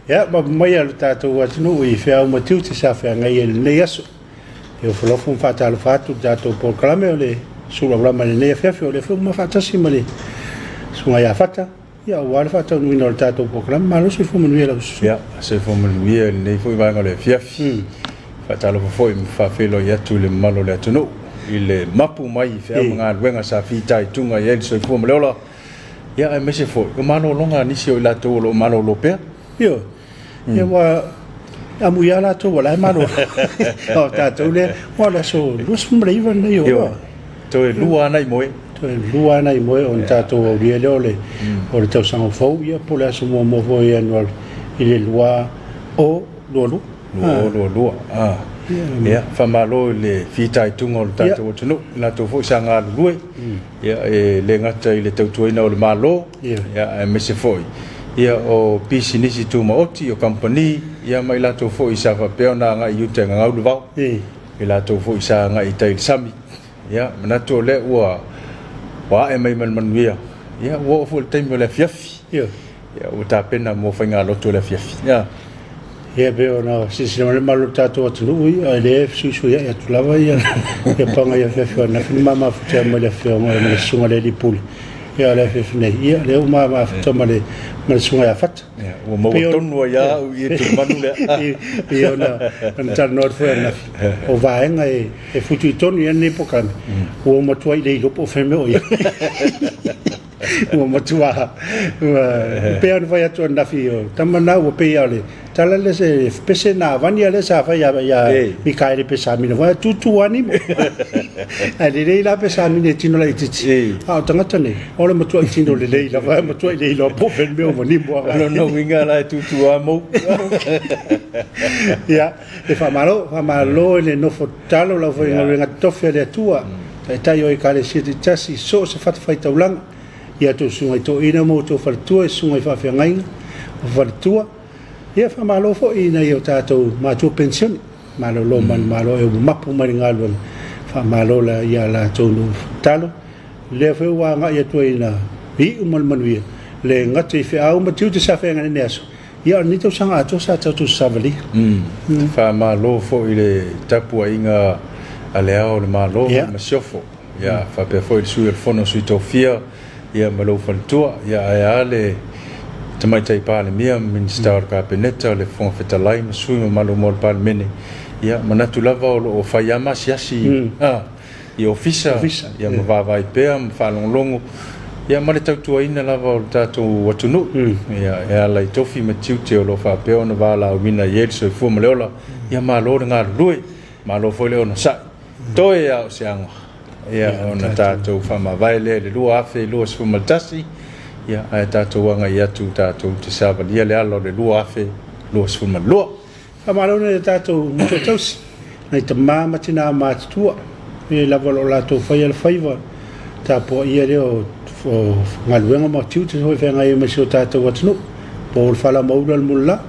Ia, mapu maia lo tatou atunuu i feau ma tiute sa feagai ai i lenei aso. E ofolofo ma faatalofa atu i le tatou polokalame o le Sulaulama i lenei afiafi. O lea foi ua faatasi ma le Susuga ia Fata, ia aua le faataunuuina o le tatou polokalame. Malo le soifua manuia lau susuga. Ia, soifua manuia i lenei foi vaega o le afiafi. Faatalofa foi ma faafeiloai atu i le mamalu o le atunuu i le mapu mai i feau ma galuega sa fitaituga i ai le soifua ma le ola. Ia, aemaise foi o malologa a nisi o i latou o lo o malolo pea. Ioe. Ia ua amuia latou ua la e malolo. O tatou lea, ua o le aso 29 lenei o Ioe. Toe lua lava nai moe. Toe lua lava nai moe ona tatou aulia lea o le o le tausaga fou, ia po o le aso muamua foi o Ianuari i le 2022. 2022. Ah. Ia, faamalo i le fitaituga o le tatou atunuu, i latou foi sa galulue. Ia, e le gata i le tautuaina o le Malo, ia, aemaise foi ia o pisinisi tumaoti, o kamupani, ia ma i latou foi sa faapea ona agai i uta e gagau le vao, i latou foi sa agai i tai i le sami. Ia, manatu o lea ua ua ae mai ma le manuia, ia ua oo foi i le taimi o le afiafi. Ia, ua tapena mo faigalotu o le afiafi. Ia. Ia, pei ona silasila mai le mamalu o le tatou atunuu, ia e le fesuisuiai atu lava ia paga i afiafi o ananafi na ma mafuta ai ma le afioga ma le susuga i le alii pule. Ia o le afiafi nei, ia lea ua ma mafuta ma le susuga ia Fata. Ia, ua maua tonu ai lava au i e tulimanu lea. Pei ona talanoa atu foi ananafi, o vaega e futuitonu i ai lenei polokalame, ua matuai le iloa po o fea mea o i ai. Ua matua, ua pei ona fai atu ananafi, o tama na ua pei o le tala lea se pese na avani lea sa fai ia Mikaele Pesamina foi, tutu lava nimo. Ae lelei la Pesamina e tino laitiiti, a o tagata nei, o le matuai tino lelei lava, e matuai le iloa po o fea le mea ua nimo. O lona uiga la e tutu lava mou. Ia, e faamalo, faamalo i le nofo tatalo lau faigaluega totofi a le Atua, taitai o Ekalesia taitasi i so o se fatafaitaulaga, i a outou susuga i toeaiina ma outou faletua, i susuga i faafeagaiga ma faletua. Ia, faamalo foi i nai o tatou matua penisione, malolo manumalo e ua mapu mai le galuega, faamalo la ia latou nofo tatalo. Lea foi ua agai atu ai ina iu ma le manuia, le gata i feau ma tiute sa feagai nei aso, ia o lenei tausaga atoa sa tatou savalia. Faamalo foi i le tapuaiga a Le Ao o le Malo ma le Masiofo, ia faapea foi le Sui o le Fono a Sui Tofia ia ma lou faletua, ia ae a le Tamaitai Palemia ma Minisita o le Kapeneta, le Fofoga Fetalai ma sui usufono mamalu uma o le Palemene. Ia manatu lava o lo o fai lava ma asiasi i ofisa, ia ma vaavaai pea ma faalogologo ia ma le tautuaina lava o le tatou atunuu ia e ala i tofi ma tiute o lo o faapea ona valaauina i ai le soifua ma le ola. Ia malo le galulue, malo foi le onosai. Toe lava o se aga ia ona tatou faamavae lea i le 2021, ia ae tatou agai atu tatou te savalia le ala o le 2022. Faamalo nai a tatou matua tausi, nai tama ma tina matutua, e lava o lo o latou faia le faiva tapuaia lea o galuega ma tiute foi feagai ai ma si o tatou atunuu. Po o le falamaula le mulala,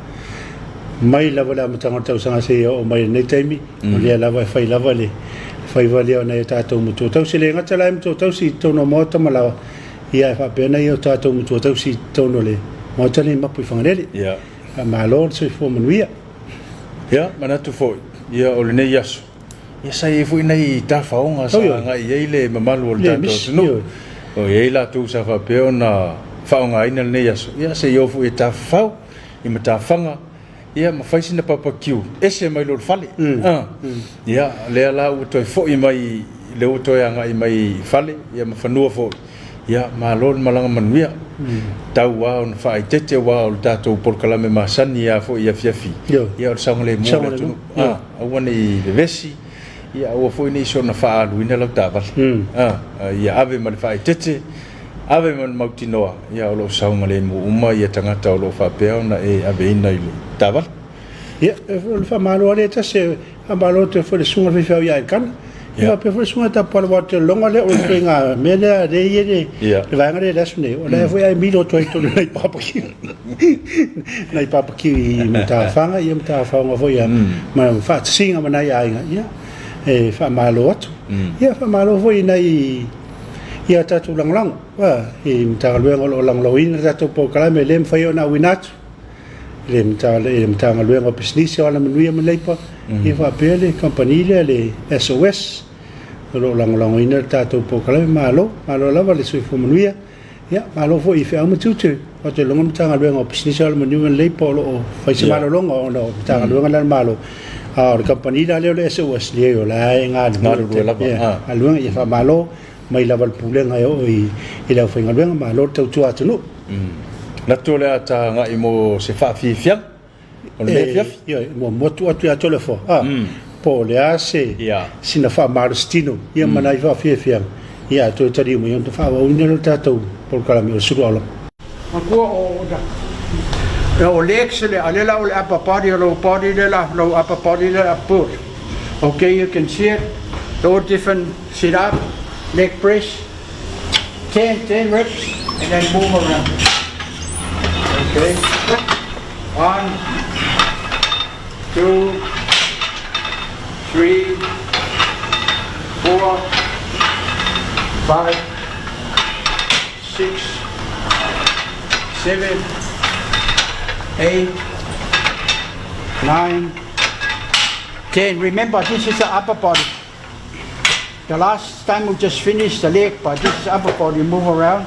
mai lava le amataga o le tausaga seia oo mai i lenei taimi, o lea lava e fai lava le faiva lea o nai o tatou matua tausi. E le gata la i matua tausi i totonu o maota ma laoa, ia ae faapea nai o tatou matua tausi i totonu o le maota lenei i Mapuifagalele. Faamalo le soifua manuia. Ia, manatu foi, ia o lenei aso, ia sa i ai foi nai tafaoga sa agai i ai le mamalu o le tatou atunuu. O i ai latou sa faapea ona faaaogaina lenei aso, ia se i o foi e tafafao i matafaga, ia ma fai sina barbecue ese mai lo le fale. Ia, lea la ua toe foi mai, lea ua toe agai mai i fale, ia ma fanua foi. Ia, malo le malaga manuia. Tau lava ona faaeteete aua o le tatou polokalame masani lava foi i afiafi, ia o le saogalemu o le atunuu. Aua ne i vevesi, ia aua foi ne i soona faaaluina lau taavale. Ia ave ma le faaeteete, ave ma le mautinoa, ia o lo o saogalemu uma ia tagata o lo o faapea ona e aveina i le taavale. Ia, o le faamalo lava lea tasi, e faamalo atu ai foi i le susuga i le faifeau ia Elkana. Ia faapea foi le susuga ia Tapuala aua ou te lagona lea o le ituaiga mea lea lea e i ai le vaega lea i le aso nei, o la foi e milo atu ai i totonu o nai barbecue, nai barbecue i matafaga, ia matafaoga foi ia, ma faatasiga ma nai aiga, ia, e faamalo atu. Ia faamalo foi i nai ia tatou lagolago, i Matagaluega o lo o lagolagoina le tatou polokalame e le mafai ona auina atu. i le Matagaluega o Pisinisi o Alamanuia ma Leipa, ia faapea le kamupani lea le SOS o lo o lagolagoina le tatou polokalame. Malo, malo lava le soifua manuia. Ia, malo foi i feau ma tiute. Ou te iloa le Matagaluega o Pisinisi o Alamanuia ma Leipa o lo o fai se malologa ona o Matagaluega lea a le Malo. A o le kamupani la lea o le SOS, leai o la e galulue lava. Galuega, ia faamalo mai lava i le Pulega e oo i le aufaigaluega, malo le tautua atunuu. Manatu o le a ta agai mo se faafiafiaga o lenei afiafi. Ioe, muamua tuu atu ia Toleafoa, a, po o le a se sina faamalositino ia ma nai faafiafiaga, ia ae toe taliu mai ona faaauauina lea o le tatou polokalame o le sulu aulaga. Matua o o legs le a le la o le upper body o lower body le la low upper body le la put. Okay, you can see it. All different sit up, leg press, 10, 10 reps, and then move around. Okay. 1, 2, 3, 4, 5, 6, 7, 8, 9, 10. Remember, this is the upper body. The last time we just finished the leg, but this is upper body. Move around.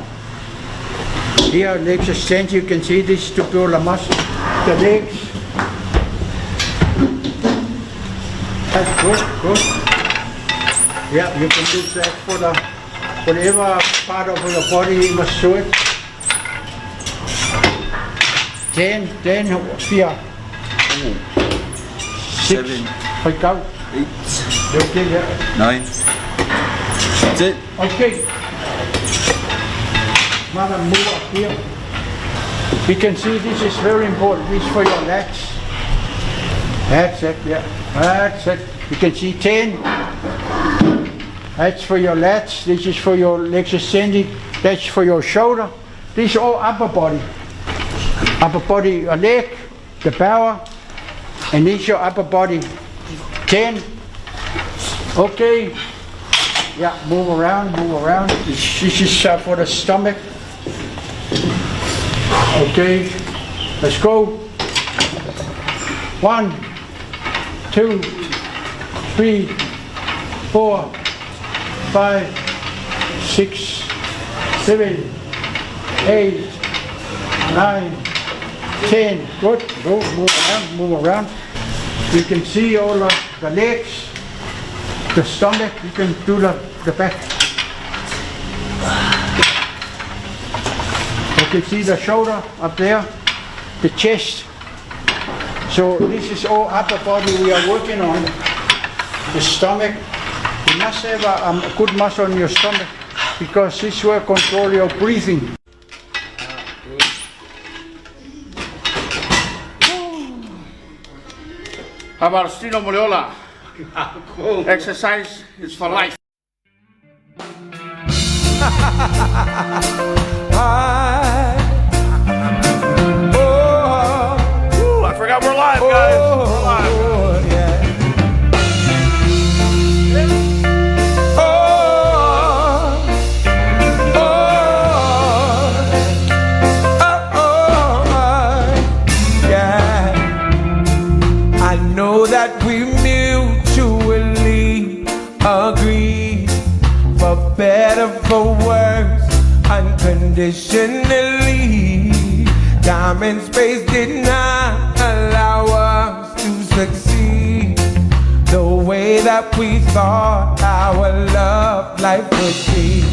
Here, legs extend. You can see this to build the muscle. The legs. That's good, good. Yeah, you can do that for the whatever part of your body you must do it. 10, 10, 4, 6, 7, 5, go. 8, Okay, yeah. 9, 10. Okay. Mother, move up here. You can see this is very important. This is for your legs. That's it, yeah. That's it. You can see 10. That's for your lats. This is for your legs extended. That's for your shoulder. This is all upper body. Upper body, your leg, the power, and this is your upper body. 10. Okay. Yeah, move around, move around. This is for the stomach. Okay, let's go. 1, 2, 3, 4, 5, 6, 7, 8, 9, 10. Good. Go, move around, move around. You can see all the legs, the stomach. You can do the back. You can see the shoulder up there, the chest. So this is all upper body we are working on. The stomach. You must have a good muscle in your stomach because this will control your breathing. Faamalositino mo le ola. Exercise is for life. Ooh, I forgot we're live, guys. We're live. Oh, yeah. Oh, oh, oh, oh, yeah. I know that we mutually agree, for better, for worse, unconditionally. Time and space did not allow us to succeed the way that we thought our love life would be.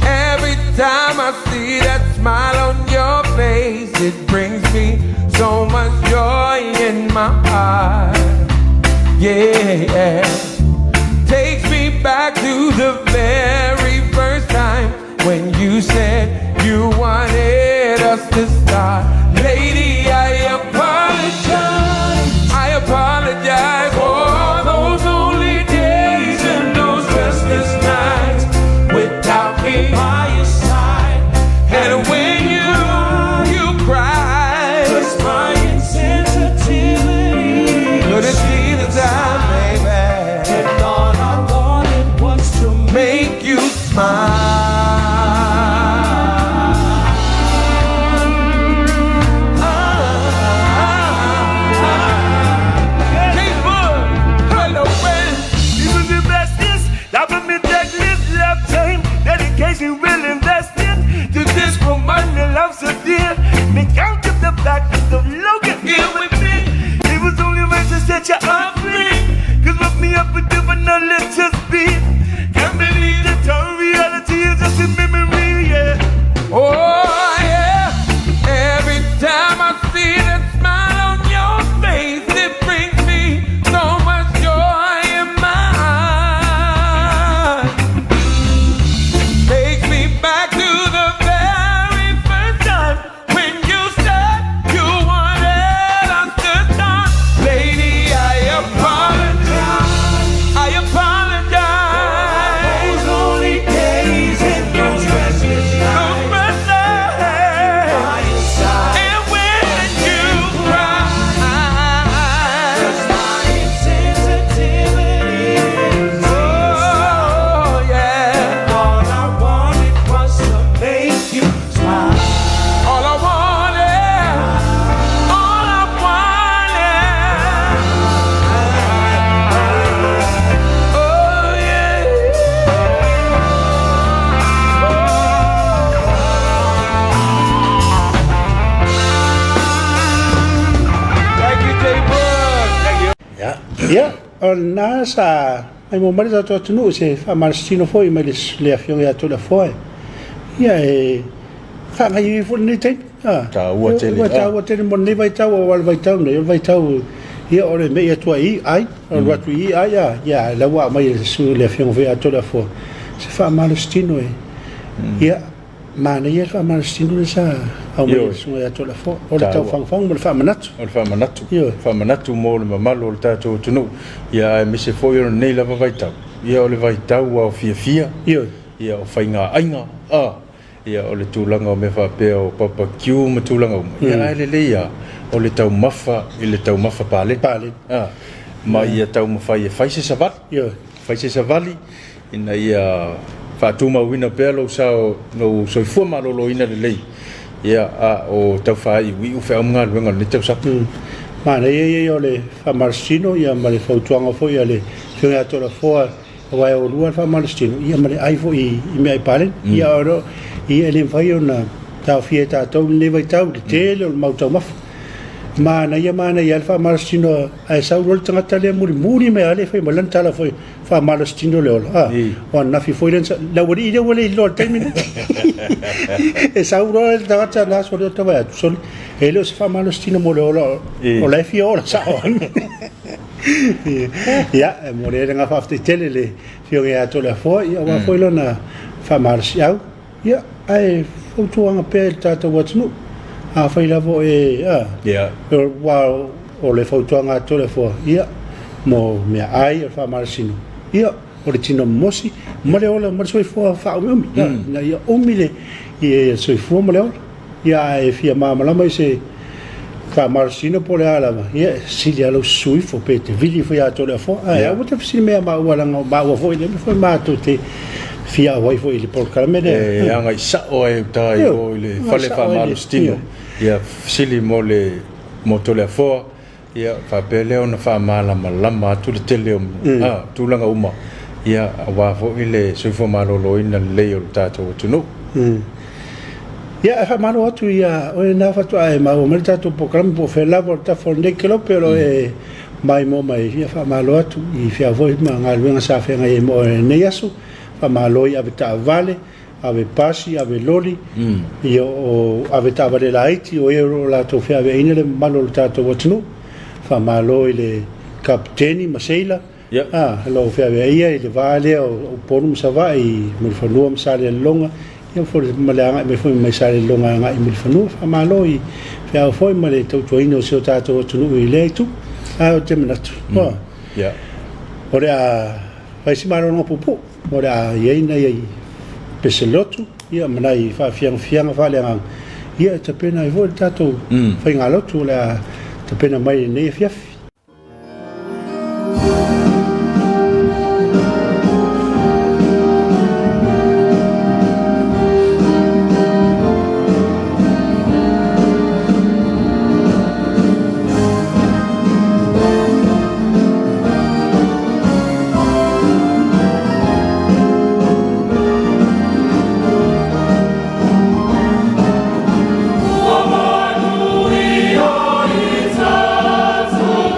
Every time I see that smile on your face, it brings me so much joy in my heart. Yeah. Takes me back to the very first time when you said you wanted us to start. Lady, I apologize. I apologize for all those lonely days and those restless nights without me by your side. And when you cried, 'Cause my insensitivity couldn't see the time, baby. And all I wanted was to make you smile. o lena sa maimoa mai le tatou atunuu i se faamalositino foi mai le Afioga ia Toleafoa e, ia, e faagaioia foi lenei taimi. A, Taua tele. Ua taua tele mo lenei vaitau, aua o le vaitau nei, o le vaitau, ia, o le me'i atu ai i ai, o le alu atu i ai, a, ia, la ua aumai e le susu le Afioga foi ia Toleafoa se faamalositino e, ia, Manaia le faamalositino lea sa aumai e le Susuga ia Toleafoa, o le taufagufagu ma le faamanatu. O le faamanatu. Ioe. Faamanatu mo le mamalu o le tatou atunuu, ia aemaise foi o lenei lava vaitau, ia o le vaitau ua fiafia. Ioe. Ia o faigaaiga, a, ia o le tulaga o mea faapea o barbecue ma tulaga uma, ia ae lelei lava o le taumafa i le taumafa paleni. Paleni. A, ma ia taumafai e fai se savali. Ioe. Fai se savali ina ia faatumauina pea lou sao, lou soifua maloloina lelei, ia, a o tau faaiuiu feau ma galuega o lenei tausaga. Manaia ia o le faamalositino ia ma le fautuaga foi a le Afioga ia Toleafoa, aua e olua le faamalositino ia ma le ai foi i meaai paleni. Ia o lo, ia e le mafai ona taofia e tatou lenei vaitau i le tele o le mau taumafa. Manaia manaia le faamalositino ae sau loa le tagata lea mulimuli mai lava lea e fai mai lana tala foi faamalositino le ola. A, o ananafi foi lea, le aualii lea ua le iloa i le taimi lenei. E sau loa le tagata na soli o tavai atu, soli, e le o se faamalositino mo le ola, o la e fia ola sao. Ia, e momoli ai le agaga faafetai tele i le Afioga ia Toleafoa, ia aua foi lona faamalosiau. Ia, ae fautuaga pea i le tatou atunuu, afai lava o e, a, aua o le fautuaga a Toleafoa, ia, mo meaai o le faamalosino, ia, o le tino mimosi ma le ola ma le soifua faaumiumi, ina ia umi le soifua ma le ola. Ia, a e fia malamalama i se faamalosino po o le a lava, ia, e sili lava lou susu ifo pe te vili ifo ia Toleafoa. Ae aua te fesili mai ia maua leaga o maua foi lea mea foi matou te fia auai foi i le polokalame lea. E agai sao ai uta i o i le fale faamalositino, ia fesili mo le mo Toleafoa, Ia faapea lea ona faamalamalama atu le tele o tulaga uma, ia aua foi le soifua maloloina lelei o le tatou atunuu. Ia, e faamalo atu ia oe na faatoa e maua mai le tatou polokalame po o fea lava o le tafa o lenei kelope o lo o e maimoa mai. Ia faamalo atu i feau foi ma galuega sa feagai ai ma oe i lenei aso. Faamalo i avetaavale, ave pasi, ave loli, ia o ave taavale laiti, o e o lo o latou feaveaiina le mamalu o le tatou atunuu. Faamalo i le Kapeteni ma seila, a, o lo o feaveaia i le va lea o Upolu ma Savaii i Mulifanua ma Salelologa, ia foi ma le agai mai foi mai Salelologa agai i Mulifanua. Faamalo i feau foi ma le tautuaina o si o tatou atunuu i lea itu. Ae ou te manatu, o le a fai si malologa puupuu. O le a i ai nai pese lotu ia ma nai faafiagafiaga faaleagaga ia e tapena ai foi le tatou faigalotu o le a tapena mai i lenei afiafi. Ua manuia i tatou.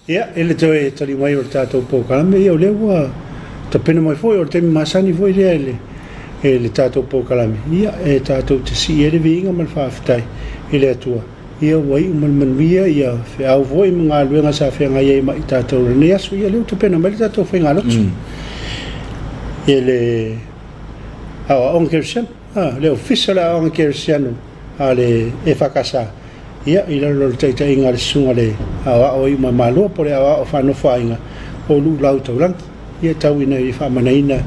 Ia, i le toe tali mai o le tatou polokalame, ia o lea ua tapena mai foi, o le taimi masani foi lea i le, i le tatou polokalame, ia e tatou te sii ai le viiga ma le faafetai i le Atua, ia ua iu ma le manuia ia feau foi ma galuega sa feagai ai ma i tatou i lenei aso. Ia lea ua tapena mai le tatou faigalotu i le aoaoga kerisiano, le Ofisa o le Aoaoga Kerisiano a le EFKS. Ia, i lalo o le taitaiga a le Susuga i le Aoao o Iumaimaloa po o le Aoao Faanofoaiga o Luulau Taulagi, ia tau ina ia faamanaina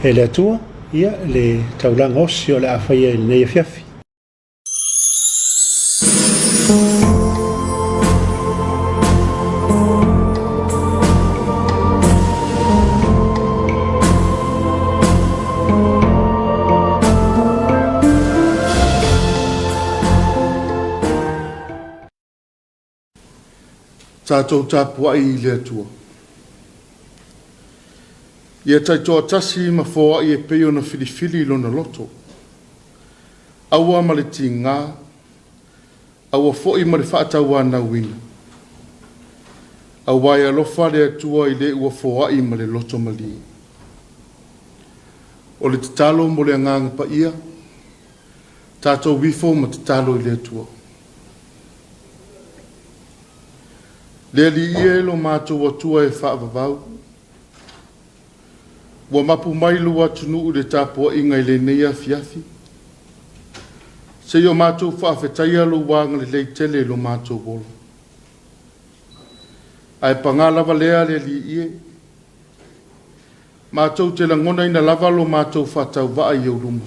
e le Atua ia le taulaga osi o le a faia i lenei afiafi. Tatou tapuai i le Atua. Ia taitoatasi ma foai e pei ona filifili i lona loto. Aua ma le tigā, aua foi ma le faatauanauina. Aua e alofa le Atua i le ua foai ma le loto malie. O le tatalo mo le Agaga Paia, Tatou ifo ma tatalo i le Atua. Le Alii e, lo matou Atua e faavavau, ua mapu mai lou atunuu i le tapuaiga i lenei afiafi, se i o matou faafetaia lou agalelei tele i lo matou ola. Ae pagā lava lea le Alii e, Matou te lagonaina lava lo matou faatauvaa i ou luma.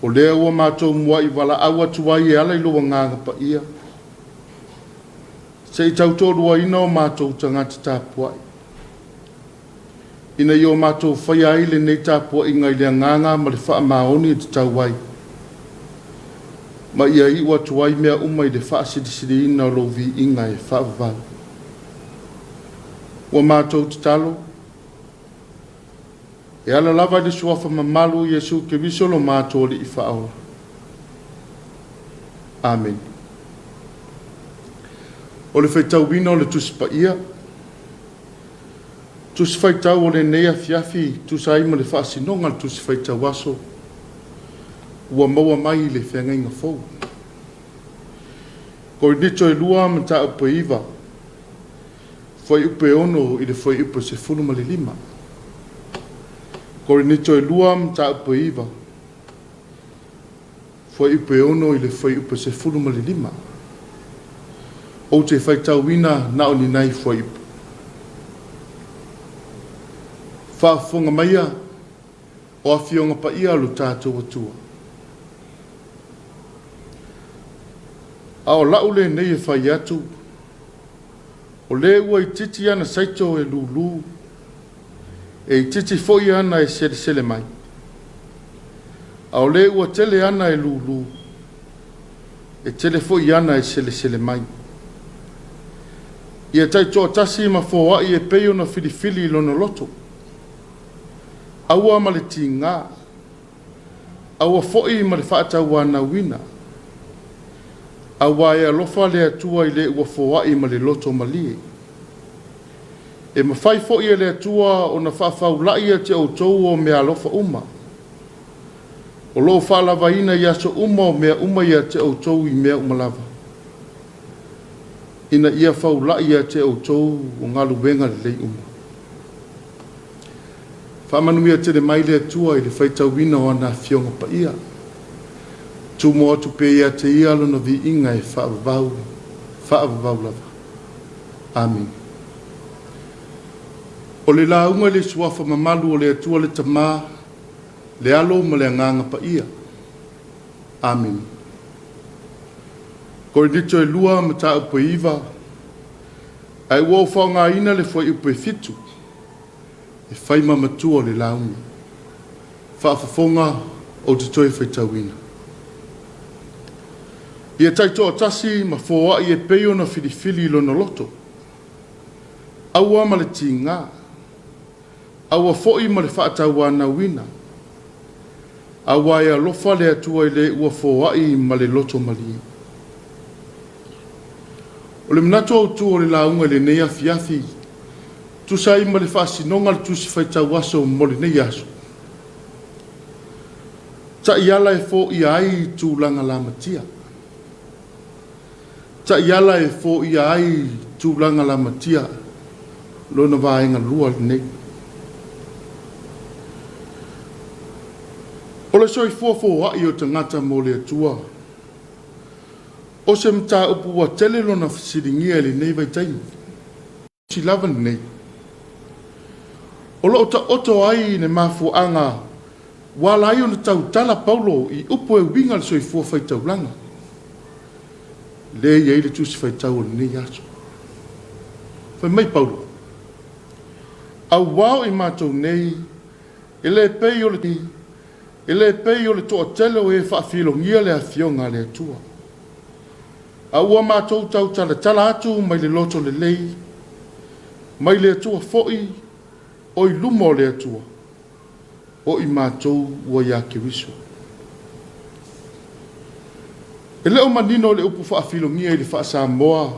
O lea ua matou muai valaau atu ai e ala i lou Agaga Paia, se i tautoaluaina o matou tagata tapuai, ina ia o matou faia ai lenei tapuaiga i le agaga ma le faamaoni e tatau ai, ma ia iu atu ai mea uma i le faasilisiliina o lou viiga e faavavau. Ua matou tatalo, e ala lava i le Suafa mamalu o Iesu Keriso lo matou Alii Faaola. Amene. O le faitauina o le Tusi Paia, Tusi Faitau o lenei afiafi tusa ai ma le faasinoga o le Tusi Faitau Aso ua maua mai i le Feagaiga Fou. Korinito e 2 mataupu e 9, fuaiupu e 6 i le fuaiupu e 15. Korinito e 2 mataupu e 9, fuaiupu e 6 i le fuaiupu e 15. Ou te faitauina na o ni nai fuaiupu. Faafofoga maia o Afioga Paia a lo tatou Atua. A o la'u lenei e fai atu, o le ua itiiti ana saito e lūlū, e itiiti foi ana e selesele mai. A o le ua tele ana e lūlū, e tele foi ana e selesele mai. Ia taitoatasi ma foai e pei ona filifili i lona loto. Aua ma le tigā, aua foi ma le faatauanauina, aua e alofa le Atua i le ua foai ma le loto malie. E mafai foi e le Atua ona faafaula'i ia te outou o meaalofa uma, o lo o faalavaina i aso uma o mea uma ia te outou i mea uma lava, ina ia faula'i ia te outou o galuega lelei uma. Faamanuia tele mai le Atua i le faitauina o ana Afioga Paia. Tumo atu pea ia te Ia Lona viiga e faavavau, faavavau lava. Amene. O le lauga i le Suafa mamalu o le Atua le Tama, le Alo ma le Agaga Paia. Amene. Korinito e 2, mataupu e 9, ae ua ou faaaogaina le fuaiupu e 7 e fai ma matua o le lauga. Faafofoga ou te toe faitauina. Ia taitoatasi ma foai e pei ona filifili i lona loto. Aua ma le tigā, aua foi ma le faatauanauina, aua e alofa le Atua i le ua foai ma le loto malie. O le manatu autu o le lauga i lenei afiafi, tusa ai ma le faasinoga o le Tusi Faitau Aso mo lenei aso, Taiala e foia ai tulaga lamatia. Taiala e foia ai tulaga lamatia, lona vaega 2 lenei. O le soifua foai o tagata mo le Atua, o se mataupu ua tele lona fesiligia i lenei vaitaimi. Si lava lenei. O lo o taoto ai le mafuaaga ua ala ai ona tautala Paulo i upu e uiga i le soifua faitaulaga, lea e i ai le Tusi Faitau o lenei aso. Fai mai Paulo, Auā o i matou nei, e le pei o le, e le pei o le toatele o e faafilogia le Afioga a le Atua, a ua matou tautalatala atu mai le loto lelei, mai le Atua foi, o i luma o le Atua, o i matou ua ia Keriso. E le o manino le upu faafilogia i le faa-Samoa,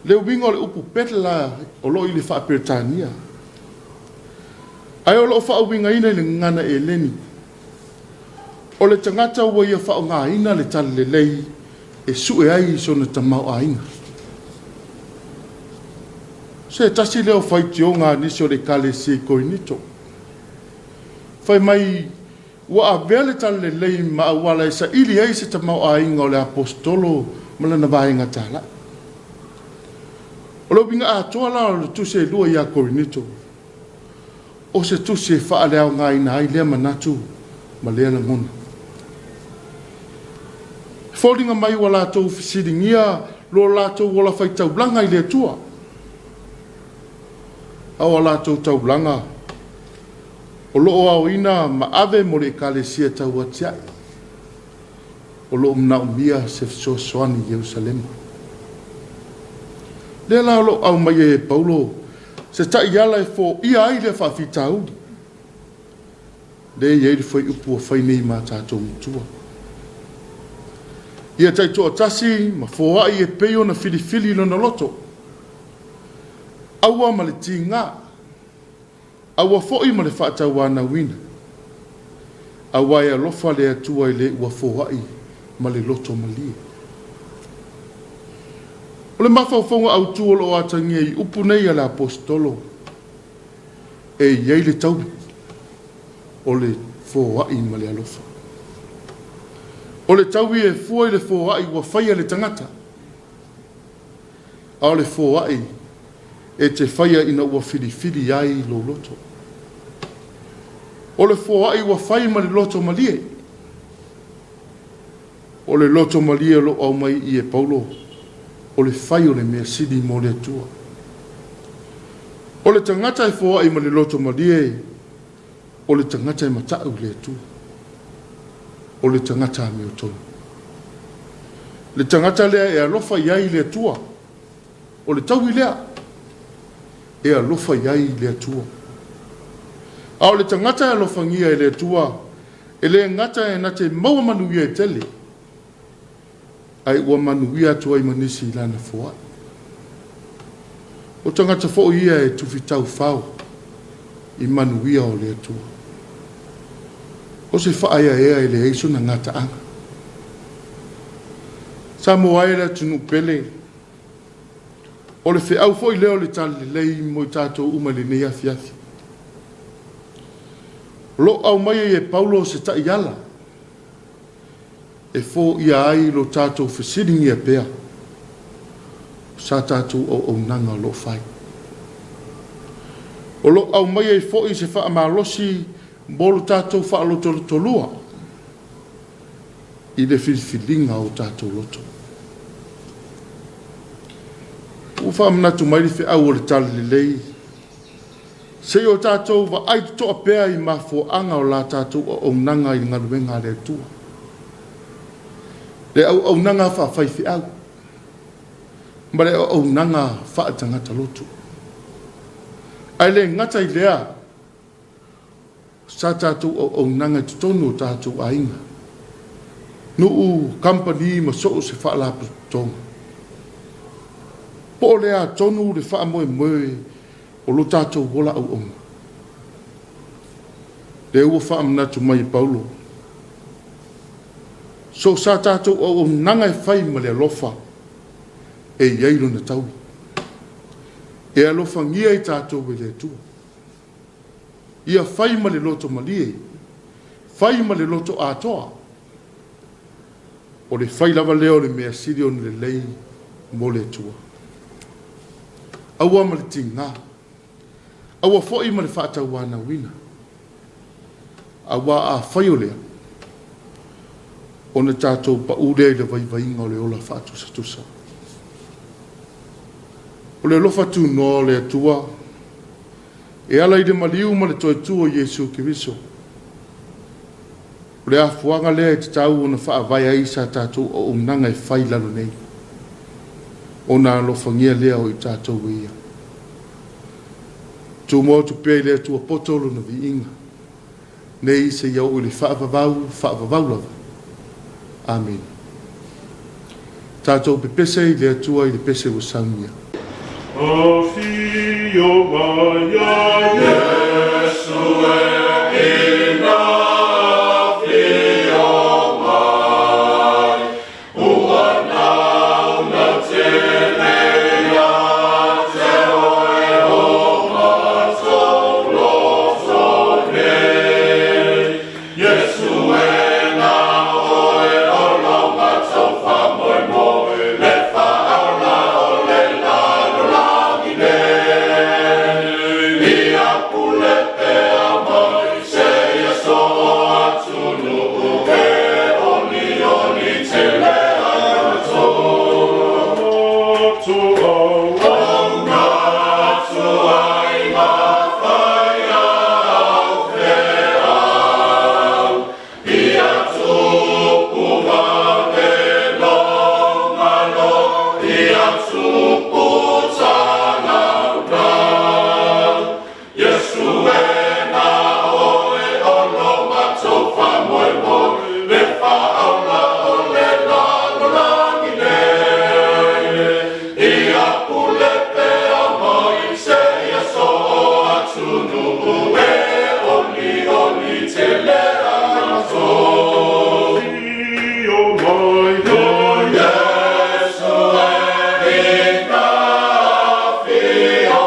le uiga o le upu peddler o lo o i le faa-Peretania, ae o lo o faauigaina i le gagana Eleni, o le tagata ua ia faaaogaina le talalelei e sue ai sona tamaoaiga. Se tasi lea o faitioga a nisi o le Ekalesia i Korinito, fai mai ua avea le talalelei ma auala e saili ai se tamaoaiga o le aposetolo ma lana vaega talai. O le uiga atoa la o le tusi e 2 ia Korinito, o se tusi e faaleaogaina ai lea manatu ma lea lagona. E foliga mai ua latou fesiligia lo latou ola faitaulaga i le Atua, a o a latou taulaga o lo o aoina ma ave mo le Ekalesia tauatiae, o lo o manaomia se fesoasoani i Ierusalema. Lea la o lo o aumai ai e Paulo se taiala e foia ai lea faafitauli, lea e i ai le fuaiupu ua fai nei ma tatou matua. Ia taitoatasi ma foai e pei ona filifili lona loto, aua ma le tiga, aua foi ma le faatauanauina, aua e alofa le Atua i le ua foai ma le loto malie. O le mafaufauga autu o lo o atagia i upu nei a le aposetolo, e i ai le taui o le foai ma le alofa. O le taui e fua i le foai ua faia le tagata, a o le foai e te faia ina ua filifili ai lou loto. O le foai ua fai ma le loto malie. O le loto malie o lo o aumai i e Paulo, o le fai o le mea sili mo le Atua. O le tagata e foai ma le loto malie, o le tagata e matau i le Atua. O le tagata amiotonu. Le tagata lea e alofa i ai le Atua, o le taui lea e alofa i ai le Atua. A o le tagata e alofagia e le Atua, e le gata e na te maua manuia e tele, ae ua manuia atu ai ma nisi i lana foai. O tagata foi ia e tufitaufao i manuia o le Atua. O se faaeaea e leai sona gataaga. Samoa e le atunuu pele, o le feau foi lea o le talalelei mo i tatou uma i lenei afiafi. O lo o aumai ai e Paulo se taiala e foia ai lo tatou fesiligia pea sa tatou auaunaga o lo o fai. O lo o aumai ai foi se faamalosi mo lo tatou faalotolotolua i le filifiliga o tatou loto. Ua faamanatu mai le feau o le talalelei, se i o tatou vaai totoa pea i mafuaaga o la tatou auaunaga i le galuega a le Atua. Le auaunaga faafaifeau ma le auaunaga faatagata loto. Ae le gata i lea, sa tatou auaunaga i totonu o tatou aiga, nuu, kamupani ma so o se faalapotopotoga. Po o le a tonu le faamoemoe o lo tatou ola auauna? Lea ua faamanatu mai e Paulo, so o sa tatou auaunaga e fai ma le alofa, e i ai lona taui. E alofagia i tatou e le Atua. Ia fai ma le loto malie, fai ma le loto atoa. O le fai lava lea o le mea sili ona lelei mo le Atua. Aua ma le tiga, aua foi ma le faatauanauina, auā afai o lea, ona tatou pau lea i le vaivaiga o le ola faatusatusa. O le alofa tunoa o le Atua e ala i le maliu ma le toe tu o Iesu Keriso. O le afuaga lea e tatau ona faavae ai sa tatou auaunaga e fai i lalo nei, ona alofagia lea o i tatou e Ia. Tumau atu pea i le Atua poto lona viiga, nei seia oo i le faavavau, faavavau lava. Amene. Tatou pepese i le Atua i le pese ua saunia. Afio mai ia Iesu e ina afio mai, ua nauna tele ia te oe o matou loto nei. Iesu e na oe o lo matou faamoemoe, le faaola o le lalolagi nei. Ia pule pea mai seia so o atunuu e olioli tele ai matou. O matuai ma faiau feau, ia tupu vave lou Malo, ia tupu talaulau. Iesu e na oe o lo matou faamoemoe, le faaola o le lalolagi nei. Ia pule pea mai seia so o atunuu e olioli tele ai matou. Afio mai Iesu e ina afio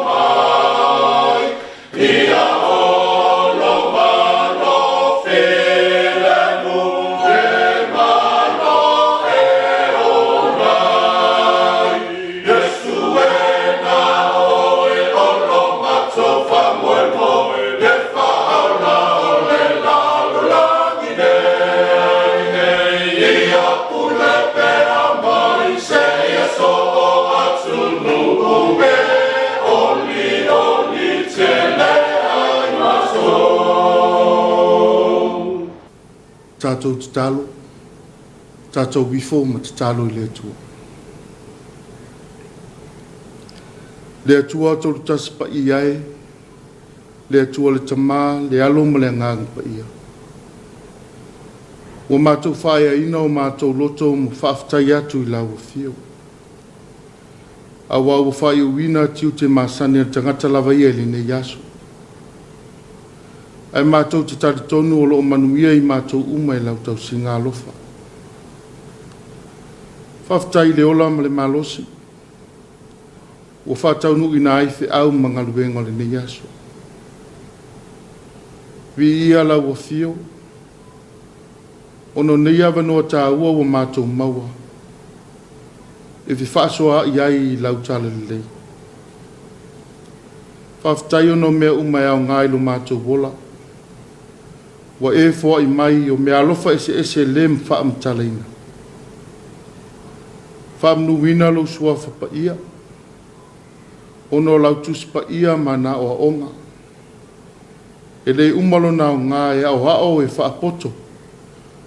mai, ia olo malo filemu e malo e olai. Iesu e na oe o lo matou faamoemoe, le faaola o le lalolagi nei. Ia pule pea mai seia so o atunuu e olioli tele ai matou. Tatou tatalo, tatou ifo ma tatalo i le Atua. Le Atua Tolutasi Paia e, le Atua le Tama, le Alo ma le Agaga Paia. Ua matou faaeaina o matou loto ma faafetai atu i lau afio. Auā ua faaiuina tiute masani a le tagata lava ia i lenei aso. Ae matou te talitonu o lo o manuia i matou uma i lau tausiga alofa. Faafetai i le ola ma le malosi ua faataunuuina ai feau ma galuega o lenei aso. Viia lau afio, ona o nei avanoa taua ua matou maua e fefaasoaai ai i lau talalelei. Faafetai ona o mea uma e aoga i lo matou ola. Ua e foai mai o meaalofa eseese le faamatalaina. Faamanuina lou suafa paia, ona o lau tusi paia ma ana aoaoga. E le uma lona aoga e aoao e faapoto,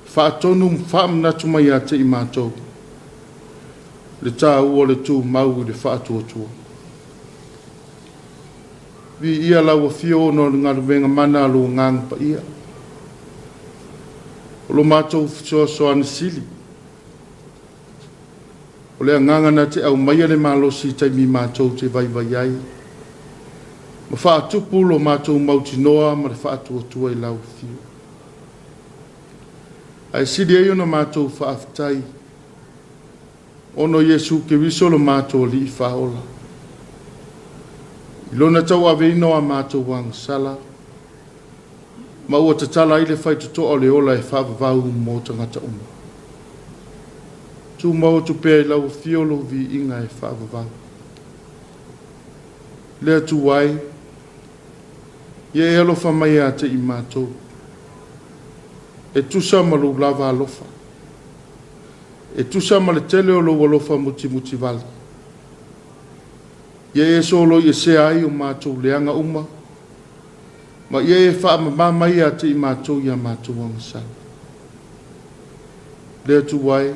faatonu ma faamanatu mai ia te i matou, le taua o le tumau i le faatuatua. Viia lau afio ona o le galuega mana a lou Agaga Paia. O lo matou fesoasoani sili. O le agaga na te aumaia le malosi i taimi matou te vaivai ai, ma faatupu lo matou mautinoa ma le faatuatua i lau afio. Ae sili ai ona matou faafetai, ona o Iesu Keriso lo matou Alii Faaola, i Lona tauaveina o a matou agasala, ma ua tatala ai le faitotoa o le ola e faavavau mo tagata uma. Tumau atu pea i lau afio lou viiga e faavavau. Le Atua e, ia e alofa mai ia te i matou, e tusa ma lou lava alofa, e tusa ma le tele o lou alofa mutimutivale. Ia e soloiesea ai o matou leaga uma, ma ia e faamama mai ia te i matou i a matou agasala. Le Atua e,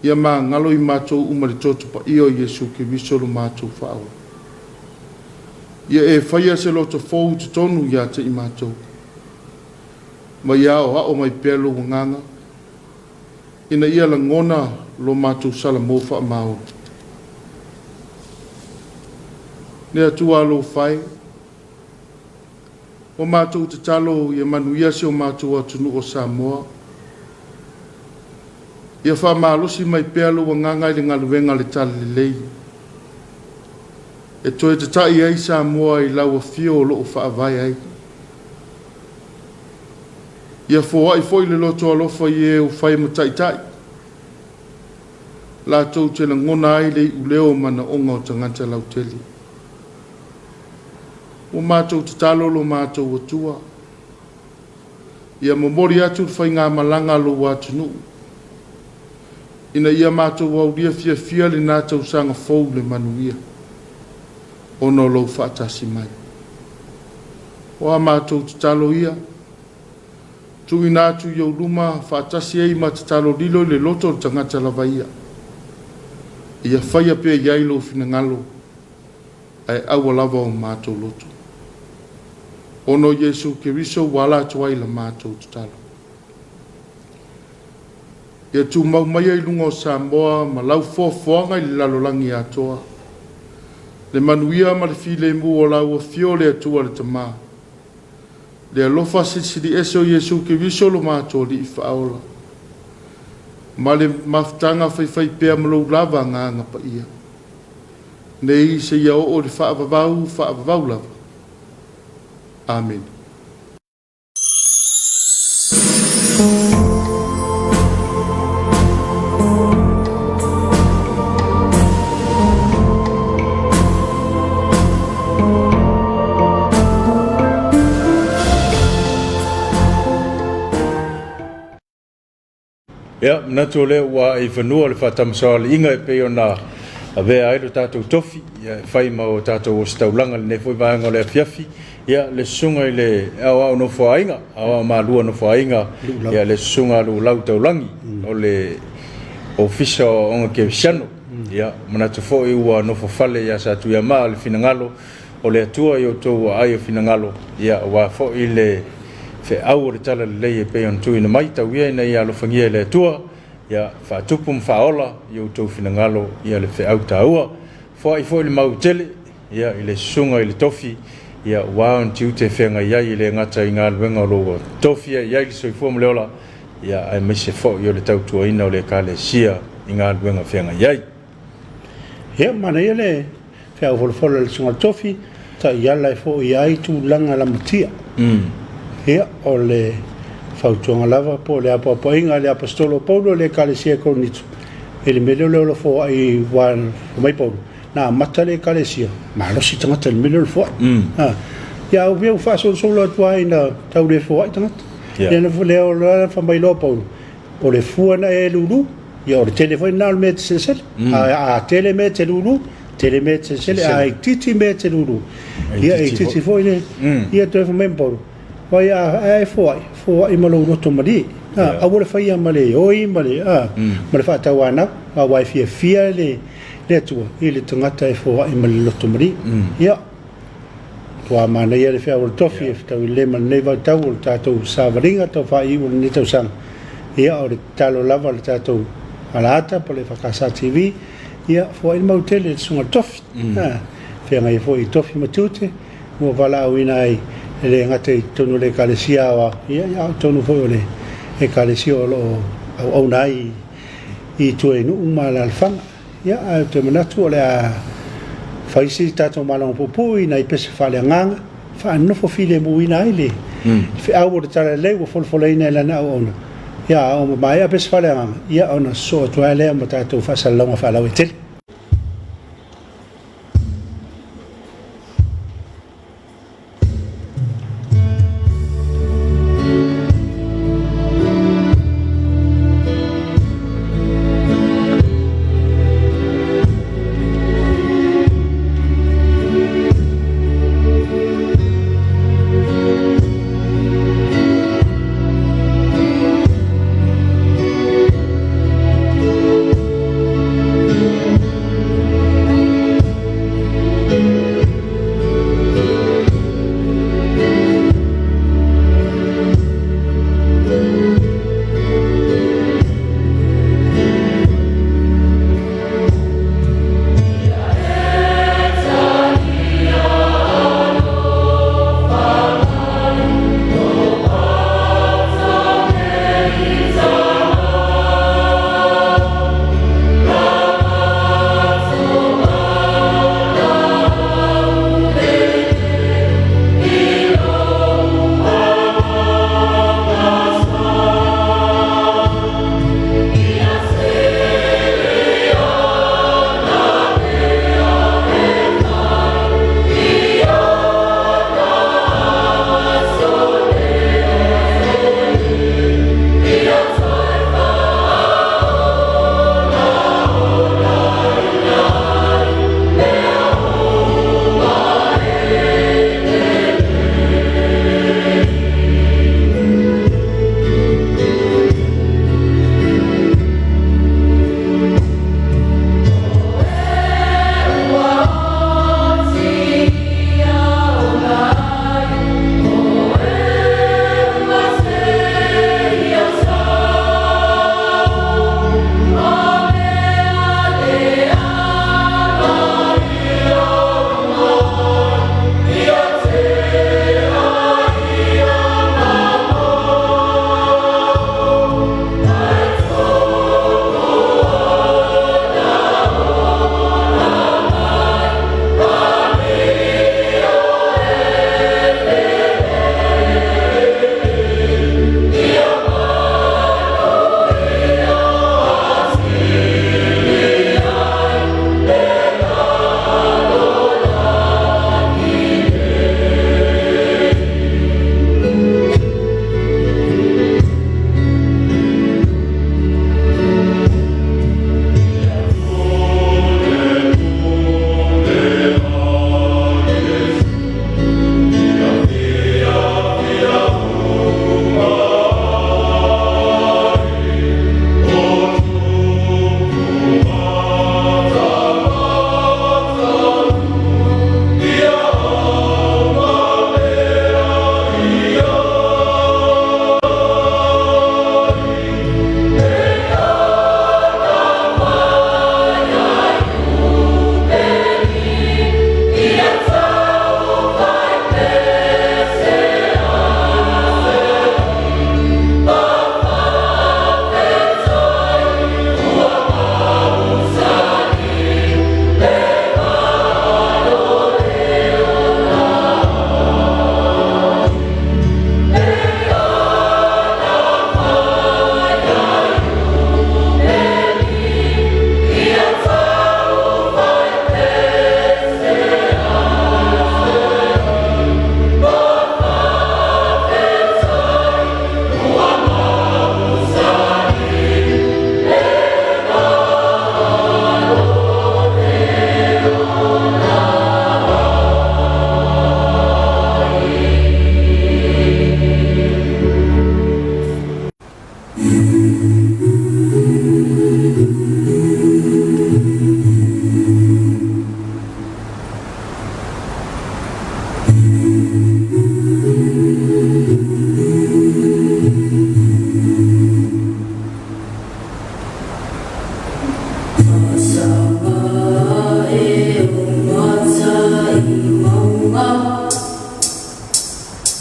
ia magalo i matou uma le toto paia o Iesu Keriso lo matou Faaola. Ia e faia se loto fou i totonu ia te i matou, ma ia aoao mai pea lou agaga, ina ia lagona lo matou salamo faamaoni. Le Atua alofa e, ua matou tatalo ia manuia si o matou atunuu o Samoa. Ia faamalosi mai pea lou agaga i le galuega a le Talalelei, e toe tata'i ai Samoa i lau afio o lo o faavae ai. Ia foai foi le loto alofa i e ua fai ma taitai, latou te lagona ai le iuleo o manaoga o tagata lautele. Ua matou tatalo lo matou Atua, ia momoli atu le faigamalaga a lou atunuu, ina ia matou aulia fiafia lena tausaga fou i le manuia, ona o lou faatasi mai. O a matou tatalo ia, tuuina atu i ou luma faatasi ai ma tatalo lilo i le loto o le tagata lava ia, ia faia pea i ai lou finagalo, ae aua lava o matou loto. Ona o Iesu Keriso ua ala atu ai la matou tatalo. Ia tumau maia i luga o Samoa ma lau foafoaga i le lalolagi atoa, le manuia ma le filemu o lau afio o le Atua le Tama, le alofa silisili ese o Iesu Keriso lo matou Alii Faaola, ma le mafutaga faifaipea ma lou lava Agaga Paia, nei seia oo i le faavavau faavavau lava. Amene. Ia, manatu o lea ua ae i fanua le faatamasoaliiga e pei ona avea ai lo tatou tofi, ia, e fai ma o tatou ositaulaga i lenei foi vaega o le afiafi. Ia, le susuga i le Aoao Nofoaaiga, Aoao Malua Nofoaaiga, ia, le susuga a Luulau Taulagi, o le Ofisa o Aoga Kerisiano. Ia, manatu foi ua nofofale ia Satuiamaa le finagalo o le Atua i outou aai o finagalo, ia, aua foi le feau o le Talalelei e pei ona tuuina mai, tau ia ina ia alofagia e le Atua, ia faatupu ma faaola i outou finagalo ia le feau taua. Foai foi le mau tele, ia, i le susuga i le tofi, ia, ua ona tiute e feagai ai, e le gata i galuega o lo o ua tofia i ai le soifua ma le ola, ia, aemaise foi o le tautuaina o le Ekalesia i galuega feagai ai. Ia, manaia le feau folafola a le Susuga i le Tofi, taiala e foia ai tulaga lamatia. Ia, o le fautuaga lava po o le apoapoaiga a le Aposetolo o Paulo i le Ekalesia i Korinito, i le mea lea o le ola foai, aua fai mai Paulo, na amata le Ekalesia, malosi tagata i le mea lea o le foai. Ia, a ua faasolosolo atu lava ina tau le foai tagata. Ia, lea fai mai loa Paulo, O le fua na e lulu, ia o le tele foi lena o le mea e te selesele. A tele mea e te lulu, tele mea e te selesele, a itiiti mea e te lulu, ia e itiiti foi le. Ia toe fai mai ma Paulo, vaai a e foai, foai ma lou loto malie. Aua le faia ma le oi ma le, ma le faatauanau, aua e fiafia le Atua i le tagata e foai ma le loto malie. Ia. Ua manaia le feau o le tofi e fetaui lelei ma lenei vaitau o le tatou savaliga tau faaiu o lenei tausaga. Ia, o le tatalo lava a le tatou Faleata po o le EFKS TV, ia, foai le mau tele i le Susuga i le Tofi, feagai ai foi i tofi ma tiute ua valaauina ai, e le gata i totonu o le Ekalesia Aoao, ia, a o totonu foi o le Ekalesia o lo o auauna ai i tua i nuu ma alaalafaga. Ia, ae ou te manatu o le a fai si tatou maloga puupuu i nai pese faaleagaga, faanofo filemuina ai le feau o le Talalelei ua folafolaina e lana auauna. Ia, a ua maea pese faaleagaga, ia ona sosoo atu ai lea ma tatou faasalalauga faalauaitele.